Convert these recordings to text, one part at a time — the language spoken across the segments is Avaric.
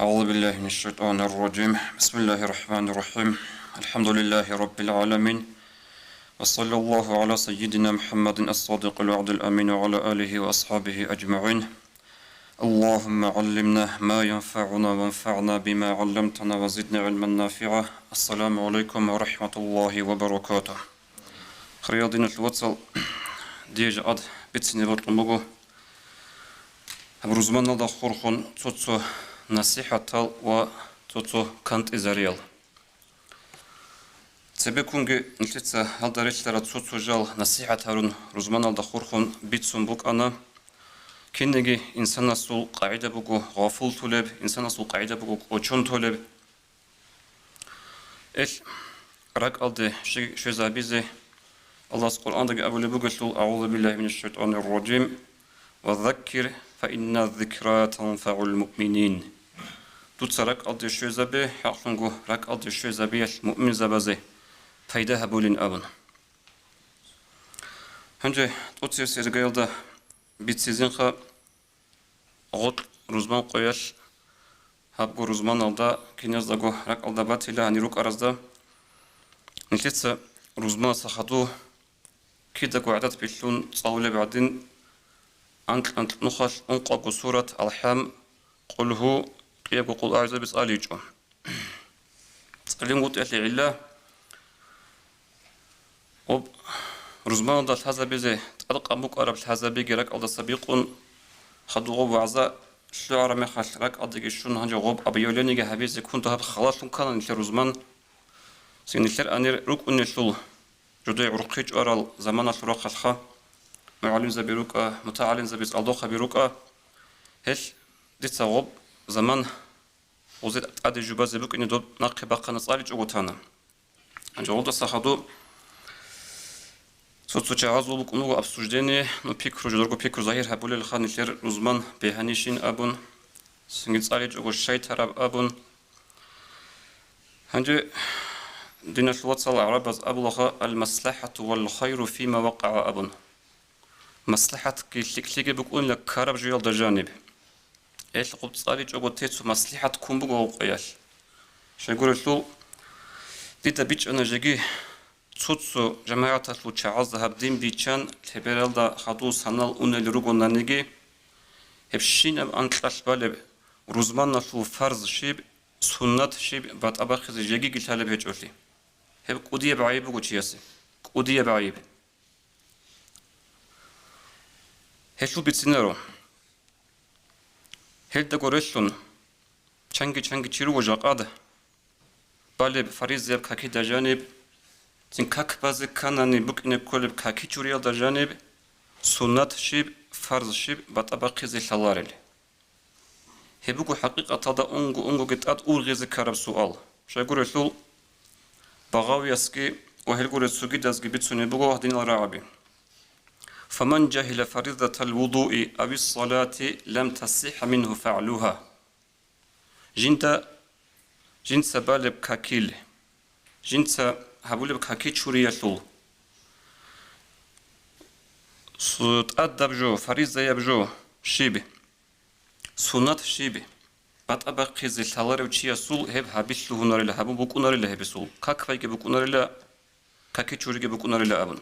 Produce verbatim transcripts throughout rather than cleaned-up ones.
أعوذ بالله من الشيطان الرجيم. بسم الله الرحمن الرحيم. الحمد لله رب العالمين. وصلى الله على سيدنا محمد الصادق الوعد الأمين وعلى آله وأصحابه أجمعين. اللهم علمنا ما ينفعنا وانفعنا بما علمتنا وزدنا علما نافعا. السلام عليكم ورحمة الله وبركاته. Хириял диналъул вацал, дие жакъад бицине бокьун буго гьаб рузманалда хурхун цо-цо насихӀатал ва цо-цо кантӀизариял. Цебеккунги нилъеца гьалда релълъарал цо-цо жал насихӀат гьарун рузманалда хурхун бицун букӀана. Кинеги инсанасул къагӀида буго гъафуллъулеб, инсанасул къагӀида буго кӀочон толеб. Эл ракӀалде щи-, щвезабизе Аллагьас Къуръандаги абулеб бугелъул: «أعوذ بالله من الشيطان الرجيم. وذكر فإن الذكرى تنفع المؤمنين». Дуца ракӀалде щвезабе, хӀакълъунго ракӀалде щвезабиялъ муъминзабазе пайда гьабулин абун. Гьанже тӀоцебесеб иргаялда бицизинха гъоркь рузман къоялъ, гьабго рузманалда киназдаго ракӀалда батила гьанир рукӀаразда. Нилъеца рузманаса хадув кидаго гӀадат билълъун цӀалулеб гӀадин, анкь-анкь нухалъ ункъабго сурат, АлхӀам, Къулгьу, кӀиябго Къул агӀузаби цӀаличӀо. ЦӀалин гъутӀиялъе гӀилла, гъоб рузманалда лъазабизе тӀадкъан букӀараб лъазабиги ракӀалдаса бикъун, хадуб гъоб вагӀза лъугӀараб мехалъ ракӀалдеги щун, гьанже гъоб объявлениеги гьабизе кунда гьаб халалъун ккана нилъер рузман. Цин нилъер гьанир рукӀунелъул жидее гӀурхъи чӀварал заманалъул рахъалъха, мугӀалимзаби рукӀа, мутагӀалимзаби, цӀалдохъаби рукӀа. Гьелъ дица гъоб заман гъузе тӀаде жубазе букӀине доб нахъе бахъана цӀаличӀого тана. Гьанже гъолдаса хадуб цо-цо чагӀазул букӀун буго обсуждение, ну, пикру, жидерго пикру загьир гьабулелха нилъер рузман бегьанищин абун, цинги цӀаличӀого щай тараб абун. Гьанже диналъул вацал гӀарабаз абулаха: «المصلحة والخير فيما وقع», – абун. МаслахӀатги лъикӀлъиги букӀунила ккараб жоялда жаниб. Гьелъ гъуб цӀаличӀого те цо маслихӀат ккун буго гъуб къоялъ. Щайгурелъул, дида бичӀчӀана жеги цо-цо жамагӀаталъул чагӀазда гьаб дин биччан, лъебералда хадув санал унел ругонаниги, гьеб щинаб анкьалъ балеб рузманалъул фарз щиб, суннат щиб батӀа бахъизе жегиги лъалеб гьечӀолъи. Гьеб кӀудияб гӀайиб буго чиясе. КӀудияб гӀайиб. Гьелъул бицинаро. Гьелдаго релълъун, чанги-чанги чи руго жакъад балеб фаризаяб какида жаниб, цин как базе кканани букӀине кколеб каки чуриялда жаниб, суннат щиб, фарз щиб батӀа бахъизе лъаларел. Гьеб буго хӀакъикъаталда унго-унгоги тӀад ургъизе ккараб суал. Щайгурелъул, Багъавиясги ва гьелгурел цогидазги бицунеб буго гьадинал рагӀаби: «فمن جهل فريضة الوضوء أو الصلاة لم تصح منه فعلها». Жинда, жинца балеб какил, жинца гьабулеб каки чуриялъул, су-, тӀадаб жо, фаризаяб жо щиб, суннат щиб батӀа бахъизе лъаларев чиясул гьеб гьабилъ лъугьунарила, гьабун букӀунарила гьебисул, как байги букӀунарила, каки чуриги букӀунарила абун.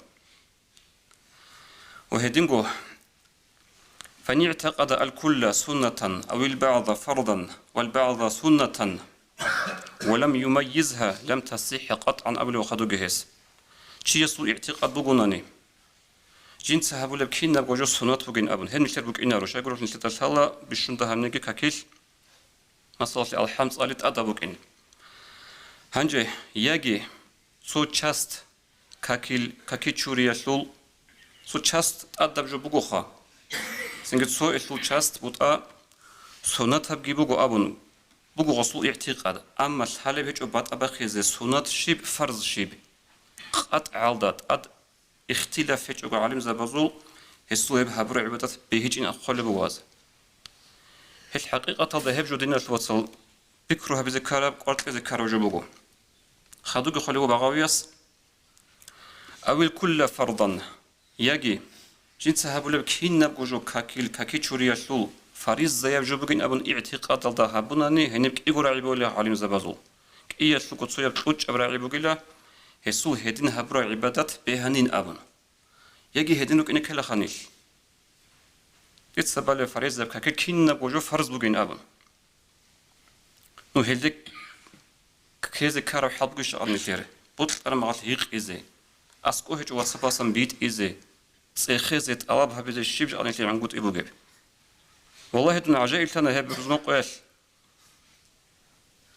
Ва гьединго: «فإن اعتقد الكل سنة أو البعض فرضا والبعض سنة ولم يميزها لم تصح قطعا», – абулев хадуги гьес. Чиясул игӀтикъад бугонани, жинца гьабулеб кинабго жо суннат бугин абун, гьеб нилъер букӀинаро, щайгурелъул нилъеда лъала бищунда гьабниги какил, масалалъе, алхӀам цӀали тӀадаб букӀин. Гьанже яги цо част какил, каки чуриялъул цо част тӀадаб жо бугоха. Цинги цо элъул част бутӀа суннатабги буго абун буго гъосул игӀтикъад, амма лъалеб гьечӀо батӀа бахъизе суннат щиб, фарз щиб. КъатӀ гьалда тӀад ихтилаф гьечӀого гӀалимзабазул, гьесул гьеб гьабураб гӀибадат бегьичӀин ахъулеб буго гьаз. Гьел хӀакъикъаталда гьеб жо, диналъул вацал, пикру гьабизе ккараб, кӀвар кьезе ккараб жо буго. Хадуги холев Багъавияс: «أو الكل فرضا», яги жинца гьабулеб кинабго жо какил, каки чуриялъул фаризаяб жо бугин абун игӀтикъадалда гьабунани, гьениб кӀиго рагӀи бугила гӀалимзабазул. КӀиялъулго цояб кьучӀаб рагӀи бугила, гьесул гьедин гьабураб гӀибадат бегьанин абун. Яги гьедин рукӀине ккелаха нилъ. Дица балеб фаризаяб какил кинабго жо фарз бугин абун. Ну, гьелде ккезе ккараб хӀал бугищ гьанилъер? Бокьараб мехалъ гьикъизе, аскӀов гьечӀо вацапасан битӀизе, цӀехезе, тӀалаб гьабизе щиб жо гьанилъер гӀунгутӀи бугеб? Валлагьи, дун гӀажаиблъана гьеб рузман къоялъ.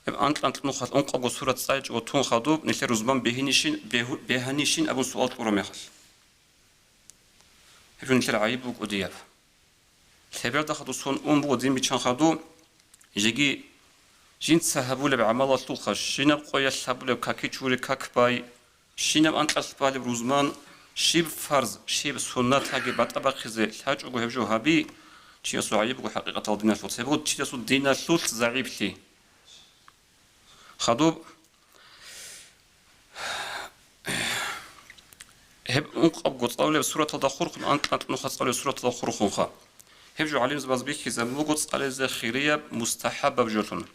Гьеб анкь-анкь нухалъ ункъабго сурат цӀаличӀого тун хадуб, нилъер рузман бегьинищин, бегьу-, бегьанищин абун суал кьураб мехалъ. Гьеб жо нилъер гӀайиб букӀудияб. Лъеберда хадув сон ун буго дин биччан хадув, жеги жинца гьабулеб гӀамалалъулха, щинаб къоялъ гьабулеб каки чури как бай, щинаб анкьалъ балеб рузман, щиб фарз, щиб суннатаги батӀа бахъизе лъачӀого гьеб жо гьаби, чиясул гӀайиб буго хӀакъикъатал диналъул. Цебе буго чиясул диналъулъ загӀиплъи. Хадуб гьеб ункъабго цӀалулеб сураталда хурхун, анкь-анкь нуха цӀалулеб сураталда хурхунха. Гьеб жо гӀалимзабаз бихьизабун буго цӀализе хирияб, мустахӀабаб жолъун.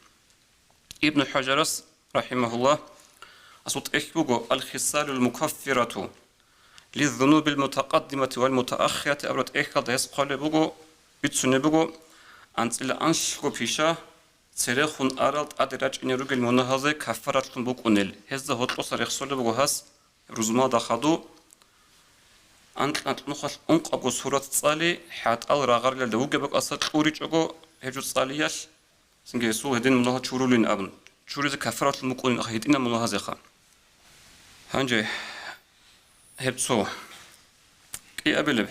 Ибну ХӀажарас, рахӀимагьуллагь, асул тӀехь буго: «Ал-хисалул мукаффирату лиззунубил мутакъаддимати вал мутааххирати» абураб тӀехьалда гьес хъвалеб буго, бицунеб буго: анцӀила анлъго пиша церехун арал тӀаде рачӀине ругел мунагьазе каффаратлъун букӀунел, гьезда гьоркьоса рехсолеб буго гьас рузмалда хадув, анкь-анкь нухалъ ункъабго сурат цӀали, хӀатӀал рагъарилалда вугеб бакӀалса кьуричӀого гьеб жо цӀалиялъ, цинги гьесул гьедин мунагьал чурулин абун, чуризе каффаратлъун букӀунин гьитӀинаб мунагьазеха. Гьанже гьеб цо кӀиабилеб.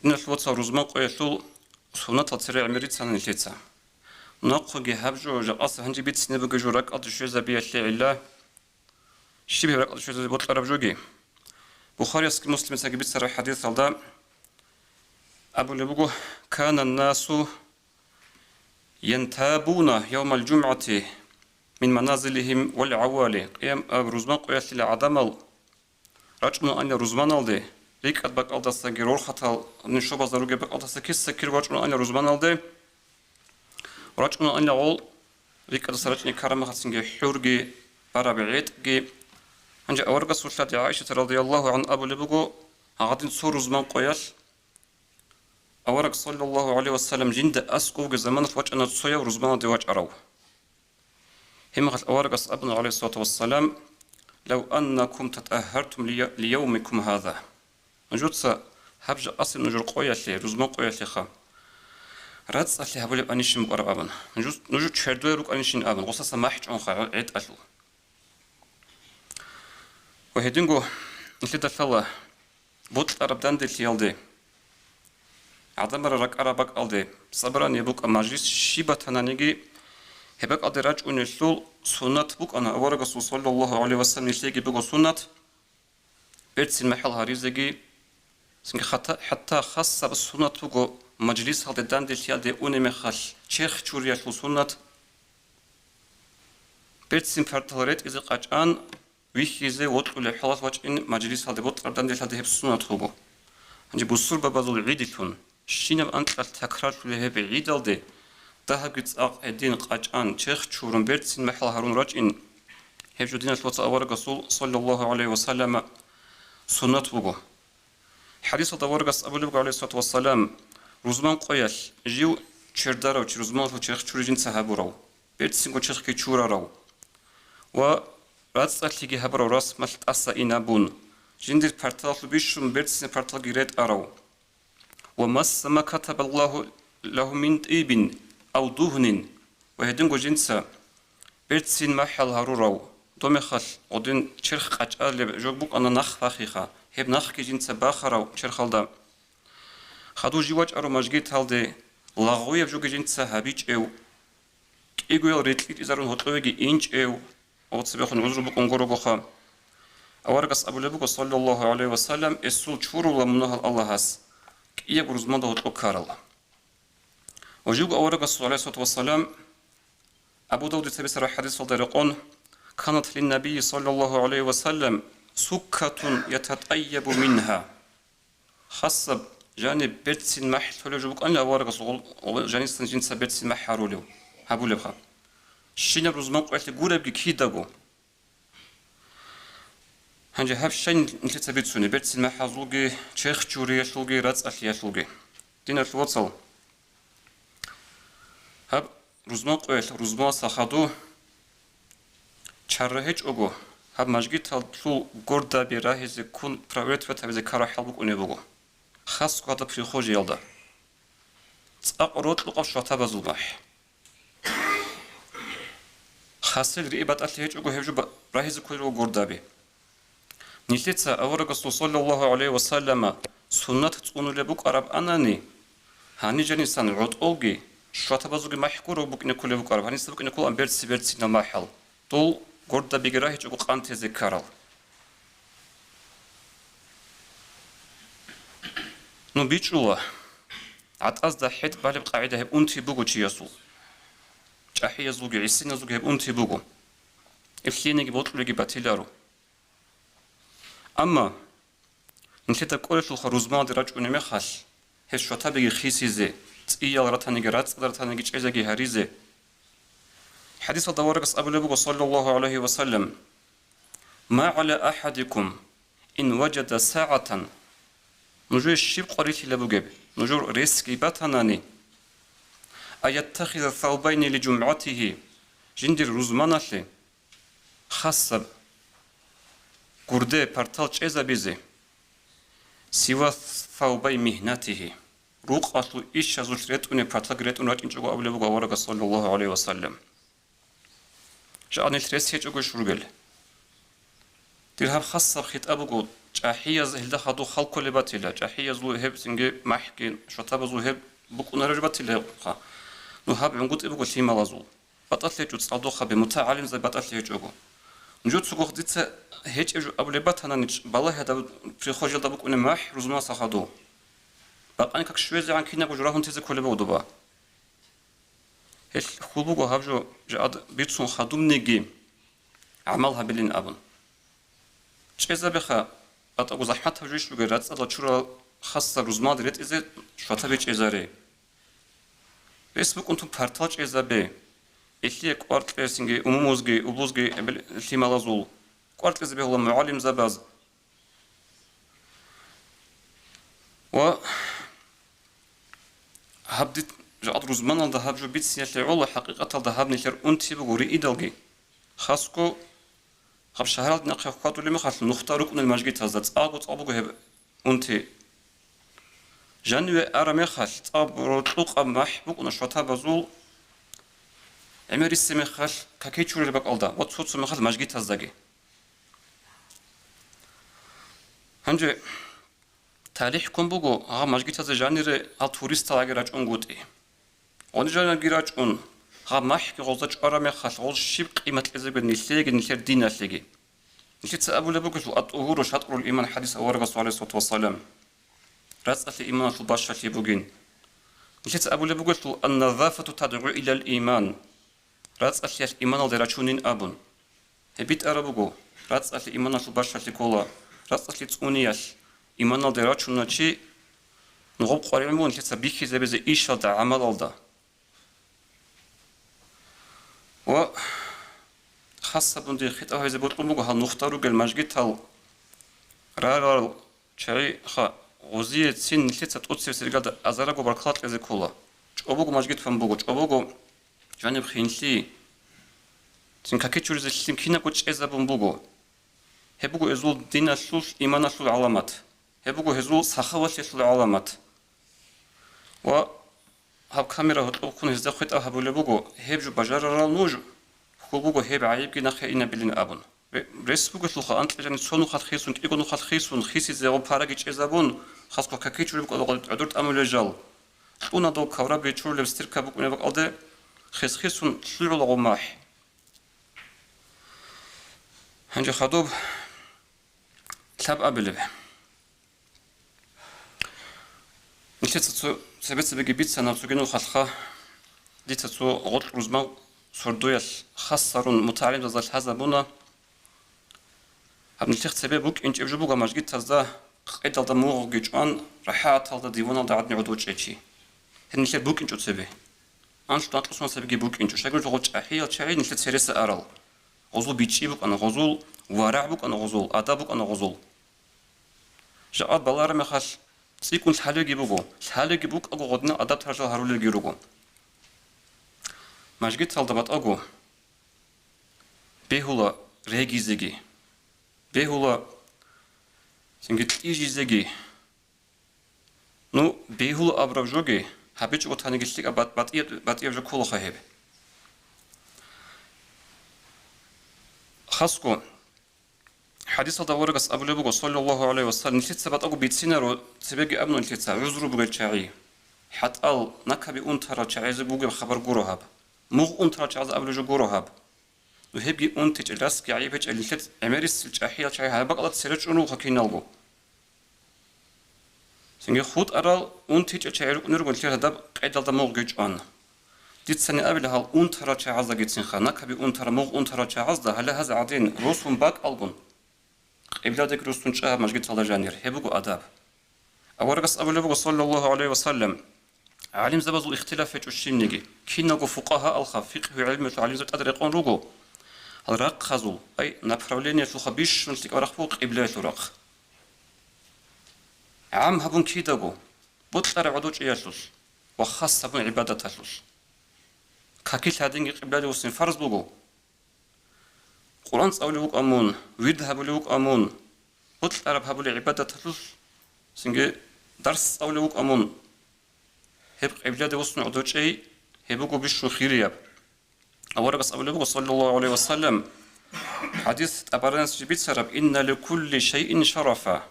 Диналъул вацал, рузман къоялъул суннатал цере гӀемер рицана нилъеца. Нахъеги гьаб жо жакъаса гьанже бицине бугеб жо ракӀалде щвезабиялъе гӀилла, щиб гьеб ракӀалде щвезаби бокьараб жоги? Бухариясги Муслимицаги бицараб хӀадисалда абулеб буго: «Кана насу янтабуна явмал жумгӀати мин маназилихим вал гӀавали». Къиям-, аб-, рузман къоялъила гӀадамал рачӀунаанила рузманалде, рикӀкӀад бакӀалдасаги рорхатал нушобазда ругеб бакӀалдаса киса-кир рачӀунаанила рузманалде, рачӀунаанила гъол рикӀкӀадаса рачӀине ккараб мехалъ цинги хӀурги, бараб гӀетӀги. Гьанже аварагасул лъади ГӀайшата радияллагьу гӀанха абулеб буго, гьадин цо рузман къоялъ авараг саллаллагьу гӀалайгьи вассалам жинда аскӀов вугеб заманалъ вачӀана цояв рузманалде вачӀарав. Гьеб мехалъ аварагас абуна, гӀалайгьиссалату вассалам: «Лав аннакум татӀагьгьартум лия-, лиявмикум гьаза». Нужеца гьаб жакъасеб нужер къоялъе, рузман къоялъеха, рацӀцӀалъи гьабулеб анищин букӀараб абун. Нуж-, нуж чердоял рукӀанищин абун, гъосаса махӀ чӀунха гӀетӀалъул. Ва гьединго нилъеда лъала бокьараб данделъиялде, гӀадамал ракӀараб бакӀалде, собрание букӀа, мажлис щиб батананиги, гьеб бакӀалде рачӀунелъул суннат букӀана аварагасул, саллаллагьу гӀалайгьи вассалам, нилъеги буго суннат, берцин махӀал гьаризеги, цинги хатта-, хӀатта хасаб суннат буго мажлисалде данделъиялде унеб мехалъ черх чуриялъул суннат, берцин партал ретӀизе къачӀан, вихьизе, вокьулеб хӀалалъ вачӀин мажлисалде бокьараб данделъиялде гьеб суннат буго. Гьанже бусурбабазул гӀидилъун, щинаб анкьалъ такрарлъулеб гьеб гӀидалде, дагьабги цӀакъ гьедин къачӀан, черх чурун, берцин махӀал гьарун рачӀин, гьеб жо диналъул вацал аварагасул, саллаллагьу гӀалайгьи вассалам, суннат буго. ХӀадисалда аварагас абулеб буго, гӀалайгьиссалату вассалам: «Рузман къоялъ жив чердарав чи, рузманалъул черх чури жинца гьабурав, берцинго черхги чурарав ва рацӀцӀалъиги гьабурав расмалъ тӀаса инабун, жиндир парталалъуб бищун берцинаб парталги ретӀарав, ва масса ма катабаллагьу лагьу мин тӀибин ав дугьнин, ва гьединго жинца берцин махӀал гьарурав, доб мехалъ гъодин черх къачӀалеб жо букӀана нах бахиха, гьеб нахги жинца бахарав черхалда, хадув жив вачӀарав мажгиталде лагъуяб жоги жинца гьабичӀев, кӀигоял рекьитӀизарун гьоркьовеги инчӀев ва цебехун гӀузру букӀун гурогоха». Аварагас абулеб буго, саллаллагьу гӀалайгьи вассалам: «Эсул чурула мунагьал Аллагьас, кӀиябго рузманда гьоркьо ккарал». Ва живго аварагасул, гӀалайгьиссалату вассалам, Абу Давудица бицараб хӀадисалда рекъон: «Канат линнабийи саллаллагьу гӀалайгьи вассалам суккатун ятатӀайябу мингьа». Хасаб жаниб берцин махӀ лъолеб жо букӀанила аварагас гъол-, гъол-, жанисан жинца берцин махӀ гьарулев, гьабулебха. Щинаб рузман къоялъе гуребги кидаго. Гьанже гьаб щай нилъеца бицунеб, берцин махӀазулги, черх чуриялъулги, рацӀцӀалъиялъулги. Диналъул вацал, гьаб рузман къоялъ, рузмаласа хадув чара гьечӀого, гьаб мажгиталъул гордаби рагьизе ккун проверять гьабизе ккараб хӀал букӀунеб буго. Хасго гьадаб прихожиялда. ЦӀакъ рокьукъаб шватабазул махӀ. Хасел риъи батӀалъи гьечӀого гьеб жо ба-, рагьизе кколел руго гордаби. Нилъеца аварагасул саллаллагьу гӀалайгьи ва саллама суннат цӀунулеб букӀараб анани, гьанижанисан гӀотӀолги, шватабазулги махӀ гурого букӀине кколеб букӀараб, гьаниса букӀине кколаан берци-берцинал махӀал, дол гордабиги рагьичӀого къантезе ккарал. Ну бичӀчӀула, гӀатӀазда хӀетӀ балеб къагӀида гьеб унти буго чиясул. ЧӀахӀиязулги гӀисиназулги гьеб унти буго. Гьеб лъиениги бокьулеги батиларо. Амма нилъеда кӀолелъулха рузмалде рачӀунеб мехалъ, гьеб шватабиги хисизе, цӀиял ратаниги, рацӀцӀад ратаниги чӀезеги гьаризе. ХӀадисалда аварагас абулеб буго, саллаллагьу гӀалайгьи ва саллам: «Ма гӀала ахӀадикум ин важада сагӀатан». Нужее щиб къварилъила бугеб, нужер ресги батанани, «ан яттахиза савбайни ли жумгӀатигьи», жиндир рузманалъе хасаб гурде партал чӀезабизе, «сива савбай мигьнатигьи», рукъалъул ишазулъ ретӀунеб парталги ретӀун рачӀинчӀого абулеб буго аварагас, саллаллагьу гӀалайгьи ва саллам. Жагьанил рес гьечӀого иш ругел. Дир гьаб хасаб хитӀаб буго, чӀахӀияз гьелда хадуб хал кколеб батила, чӀахӀиязул гьеб цинги махӀги, шватабазул гьеб букӀунареб батила гьебха. Ну гьаб гӀунгутӀи буго лъималазул. БатӀалъи гьечӀо цӀалдохъаби, мутагӀалимзаби батӀалъи гьечӀого. Нужецаго дица гьечӀеб жо абулеб батанани, балагьида прихожиялда букӀунеб махӀ рузмаса хадуб. Бакъани как щвезегӀан кинабго жо рагьун тезе кколеб буго доба. Гьелъ хьул буго гьаб жо жагӀад бицун хадубниги гӀамал гьабилин абун. ЧӀезабеха, батӀаго захӀматаб жо иш бугеб, рацӀцӀадал чурал хасаб рузмалде ретӀизе шватаби чӀезаре. Рес букӀун тун партал чӀезабе. Гьелъие кӀвар кьесинги, умумузги, убузги, эбел-, лъималазул кӀвар кьезе бегьула мугӀалимзабаз. Ва гьаб дит-, жагӀад рузманалда гьаб жо бициялъе гӀоло, хӀакъикъаталда гьаб нилъер унти буго риидалги. Хасго гьаб шагьаралда нахъе хьвадулеб мехалъ нухда рукӀунел мажгитазда цӀакъго цӀакъ буго гьеб унти. Жаниве араб мехалъ цӀакъ рокьукъаб махӀ букӀуна шватабазул, гӀемер риссе мехалъ какичурел бакӀалда ва цо-цо мехалъ мажгитаздаги. Гьанже талихӀ ккун буго гьаб мажгитазе жанире гьал туристал гӀаги рачӀунгутӀи. Гъони жанирги рачӀун, гьаб махӀги гъозда чӀвараб мехалъ, гъоз щиб къимат кьезеги нилъееги нилъер диналъеги. Нилъеца абулеб бугелъул, «Ат-тухуру шатрул иман», хӀадис аварагасул, гӀалайгьиссалату вассалам, рацӀцӀалъи иманалъул бащалъи бугин. Нилъеца абулеб бугелъул, «Ан-назафату тадгӀу илал иман», рацӀцӀалъиялъ иманалде рачунин абун. Гьеб битӀараб буго, рацӀцӀалъи иманалъул бащалъи ккола, рацӀцӀалъи цӀуниялъ иманалде рачуна чи, нугъаб къваригӀун буго нилъеца бихьизабизе ишалда, гӀамалалда. Ва хасабунде хитӀаб гьабизе бокьун буго гьал нухда ругел мажгитал рарал чагӀи ха-, гъозие цин нилъеца тӀоцебесеб иргаялда азарго баркала кьезе ккола. ЧӀобого мажгит бан буго, чӀобого жаниб хинлъи. Цин какичуризе лъим кинабго чӀезабун буго. Гьеб буго гьезул диналъул, иманалъул гӀаламат. Гьеб буго гьезул сахавалъиялъул гӀаламат. Ва гьаб камера гьоркьоб ккун гьезда хвитӀаб гьабулеб буго, гьеб жо бажарарал нуж, хьул буго гьеб гӀайибги нахъе инабилин абун. Ре-, рес бугелъулха, анкьи жаниб цо нухалъ хисун, кӀиго нухалъ хисун, хисизе гъоб параги чӀезабун, хасго какичуреб кӀодо гъодин гӀодор тӀамулел жал. Кьуна дов кавраб ричурулеб стирка букӀунеб бакӀалде, хис-хисун лъугӀула гъоб махӀ. Гьанже хадуб лъабабилеб. Нилъеца цо цебе-цебеги бицана, цоги нухалъха дица цо гъоркь рузмал сордоялъ хасарун мутагӀалимзазда лъазабуна. Гьаб нилъехъ цебе букӀинчӀеб жо буго мажгитазда къедалда мугъги чӀван, рахӀаталда диваналда гӀадин гӀодов чӀечи. Гьеб нилъер букӀинчӀо цебе. Анлъго-анкьго соналъ цебеги букӀинчӀо. Щайгурелъул гъол чӀахӀиял чагӀи нилъер цереса арал. Гъозул бичӀчӀи букӀана, гъозул варагӀ букӀана, гъозул адаб букӀана, гъозул. Жакъа балараб мехалъ цӀикӀкӀун лъалеги буго, лъалеги букӀаго гъодинал адаб-таржал гьарулелги руго. Мажгиталда батӀаго бегьула регизеги, бегьула цинги кьижизеги. Ну, бегьула абураб жоги, гьабичӀого таниги лъикӀаб бат-, батӀияб, батӀияб жо кколаха гьеб. Хасго, хӀадисалда аварагас абулеб буго, саллаллагьу гӀалайгьи ва саллам, нилъеца батӀаго бицинаро, цебеги абуна нилъеца, гӀузру бугел чагӀи, хӀатӀал, накаби унтарал чагӀизе бугеб хабар гуро гьаб, мугъ унтарал чагӀазе абулеб жо гуро гьаб. Ну, гьебги унтичӀел, расги гӀайиб гьечӀел, нилъер гӀемерисел чӀахӀиял чагӀи гьаб бакӀалда цере чӀун руго киналго. Цинги хутӀарал унтичӀел чагӀи рукӀунел руго нилъер гьадаб къедалда мугъги чӀван. Дицани абила гьал унтарал чагӀаздагицинха, накаби унтарал, мугъ унтарал чагӀазда гьале гьаз гӀадин росун бакӀалгун, къибладеги росун чӀа гьаб мажгиталда жанир. Гьеб буго адаб. Аварагас абулеб буго, саллаллагьу гӀалайгьи ва саллам, гӀалимзабазул ихтилаф гьечӀо щибниги, киналго фукъагьаалха, фикъгьу гӀилмуялъул гӀалимзаби тӀад рекъон руго, гьал рахъазул, ай, направлениялъулха бищун лъикӀаб рахъ буго къибладалъул рахъ. ГӀам гьабун кидаго, бокьараб гӀодов чӀеялъулъ ва хас гьабун гӀибадаталъулъ. Какилъ гьадинги къибладе вуссин фарз буго. Къуръан цӀалулев вукӀа мун, вирд гьабулев вукӀа мун, бокьараб гьабулеб гӀибадаталъулъ, цинги дарс цӀалулев вукӀа мун, гьеб къибладе вуссун гӀодов чӀей, гьеб буго бищун хирияб. Аварагас абулеб буго, саллаллагьу гӀалайгьи ва саллам, хӀадис ТӀабараниялъ жиб бицараб: «Инна ликулли шайин шарафа».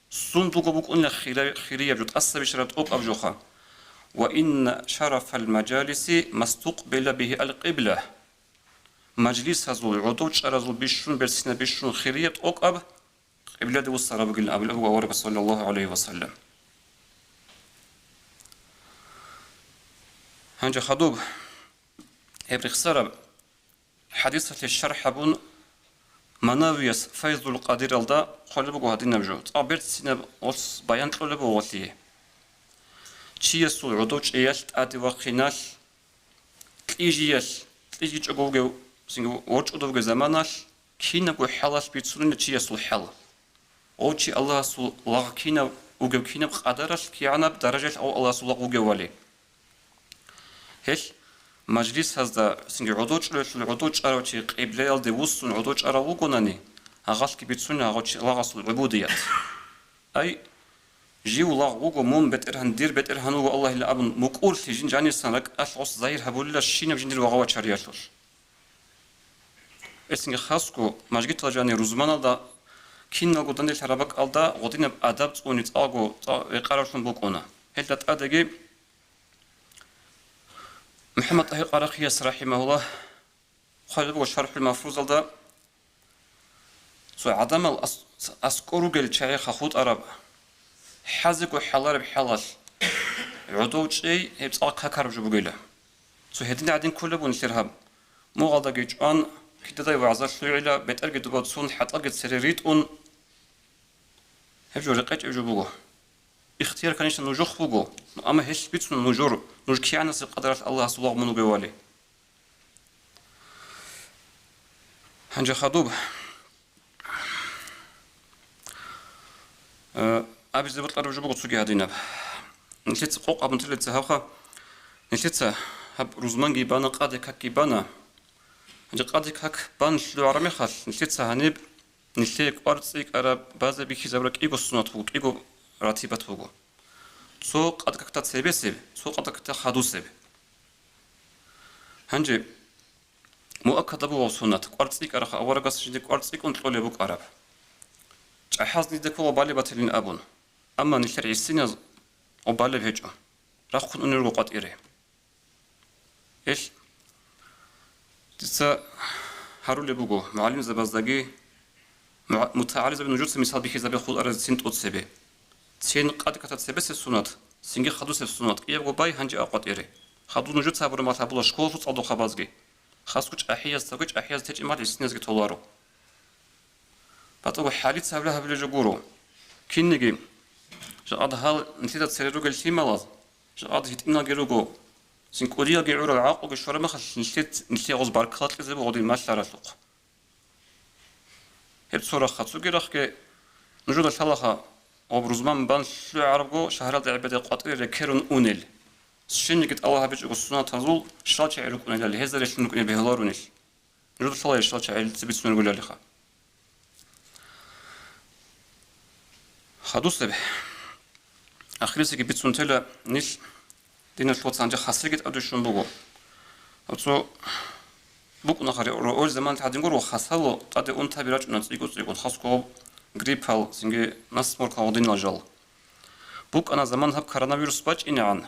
Сундулго букӀунила хира-, хирияб жо, тӀаса бищараб тӀокӀаб жоха. «Ва инна шарафал мажалиси мастукъбила бигьи ал-къибла». Мажлисазул, гӀодов чӀаразул бищун, берцинаб бищун хирияб тӀокӀаб къибладе вуссараб бугилан абулеб буго аварагас, саллаллагьу гӀалайгьи ва саллам. Гьанже хадуб, гьеб рехсараб хӀадисалъе шархӀ гьабун, Манавияс Файзул Къадиралда хъвалеб буго гьадинаб жо: цӀакъ берцинаб ос баян кьолеб буго гъолъие. Чиясул гӀодов чӀеялъ, тӀаде вахъиналъ, кьижиялъ, кьижичӀого вугев, ворчӀудав вугев заманалъ, кинабго хӀалалъ бицунила чиясул хӀал. Гъов чи Аллагьасул лагъ кинав вугев, кинаб къадаралъ, кигӀанаб даражаялъ гъов Аллагьасул лагъ вугев вали. Гьелъ мажлисазда цинги гӀодов чӀолелъул гӀодов чӀарав чи къиблаялде вуссун гӀодов чӀарав вугонани, гьагъалъги бицунила гьагъав чи лагъасул гӀубудият. Ай, жив лагъ вуго, мун бетӀергьан, дир бетӀергьан вуго Аллагьила абун, мукӀурлъи жин жанисан ракӀалъ гъос загьир гьабулила щинаб жиндир вагъа-вачариялъулъ. Эсинги хасго, мажгитал жани рузманалда киналго данделъараб бакӀалда гъодинаб адаб цӀуни цӀакъго цӀа-, рекъараллъун букӀуна. Гьелда тӀадеги МухӀаммад ТӀагьир Къарахияс, рахӀимагьуллагь, хъвалеб буго ШархӀул Мафрузалда: цо гӀадамал ас-, аскӀор ругел чагӀи хутӀараб, хӀазего хӀалареб хӀалалъ, гӀодов чӀей гьеб цӀакъ какараб жо бугила. Цо гьедин гӀадин кколеб буго нилъер гьаб. Мугъалдаги чӀван, кидадай вагӀза лъугӀила, бетӀерги дуба цун, хӀатӀалги цере ритӀун, гьеб жо рекъечӀеб жо буго. Ихтияр, конечно, нужухъ буго, амма гьелъ бицун нужер, нуж кигӀанасеб къадаралъ Аллагьасул лагъ мун вугевали. Гьанже хадуб, э, абизе бокьараб жо буго цоги гьадинаб. Нилъеца къокъ абун телеца гьабха, нилъеца гьаб рузманги бана, къаде какги бана. Гьанже къаде как бан лъугӀараб мехалъ, нилъеца гьаниб нилъее кӀвар цӀикӀкӀараб базе бихьизабураб кӀиго суннат буго, кӀиго ратибат буго. Цо къаде какда цебесеб, цо къаде какда хадусеб. Гьанже муаккадаб бугеб суннат, кӀвар цӀикӀкӀараб, аварагас жинде кӀвар цӀикӀкӀун кьолеб букӀараб. ЧӀахӀаз нилъеда ккола балеб батилин абун, амма нилъер гӀисиназ гъоб балеб гьечӀо, рахъун унел руго къватӀире. Ил дица гьарулеб буго мугӀалимзабаздаги, мугӀ-, мутагӀалимзаби нужеца мисал бихьизабе хутӀаразецин тӀоцебе. Цин къаде какда цебесеб суннат, цинги хадусеб суннат, кӀиябго бай гьанже а къватӀире. Хадуз нужеца гьабураб мал гьабула школалъул цӀалдохъабазги. Хасго чӀахӀияздасаги, чӀахӀияз течӀеб мал гӀисиназги толаро. БатӀаго хӀалица гьабила гьабилеб жо гуро. Кинниги, жакъад гьал нилъеда цере ругел лъималаз, жакъад гьитӀиналги руго, цин кӀудиялги гӀурал гӀакълуги щвараб мехалъ нилъе, нилъее гъоз баркала кьезе буго дир малъаралъухъ. Гьеб цо рахъа, цоги рахъги нужеда лъалаха гъоб рузман бан лъугӀарабго шагьаралда гӀебеде къватӀире рекерун унел. Щинниги тӀалаб гьабичӀого сунатазул щал чагӀи рукӀунелали, гьезда релълъун рукӀине бегьуларунел. Нужеда лъала ишал чагӀилица бицунел гуляли ха. Хадусеб. Ахирисеги бицун тела нилъ диналъ вацанча хасеги тӀадвищун буго. Оцо букӀунаха ре-, рооль заман гьадин гуро, хасало тӀаде унтаби рачӀуна цӀикӀо-цӀикӀо, хасго гриппал, цинги насморкал гъодинал жал. БукӀана заман гьаб коронавирус бачӀинегӀан.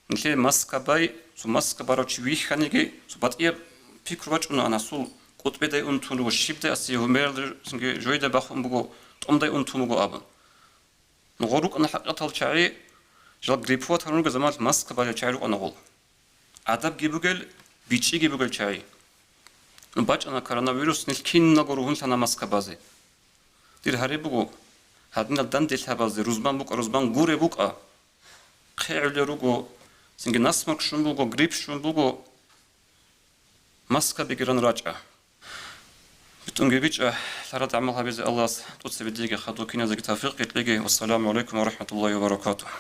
Нилъее маска бай, цо маска барав чи вихьаниги, цо батӀияб пикру бачӀунаан, асул къутӀбедай унтун руго, щибдай асе гьумералда цинги жойда бахун буго, тӀомдай унтун буго абун. Гъо рукӀана хӀакъикъатал чагӀи, жал гриппуат гьарун руго заманалъ маска балел чагӀи рукӀана гъол. Адабги бугел, бичӀчӀиги бугел чагӀи. Ну, бачӀана коронавирус, нилъ киналго ругьунлъана маска базе. Дир гьари буго, гьадинал данделъабазде рузман букӀа, рузман гуре букӀа. ХъегӀулел руго, цинги насморк щун буго, грипп щун буго, маска бигеран рачӀа. БитӀунги бичӀа, лъарад гӀамал гьабизе Аллагьас тӀоцебе диеги хадув киназеги тавфикъ кьеги. Вассаламу гӀалайкум ва рахӀматуллагьи ва баракатугь.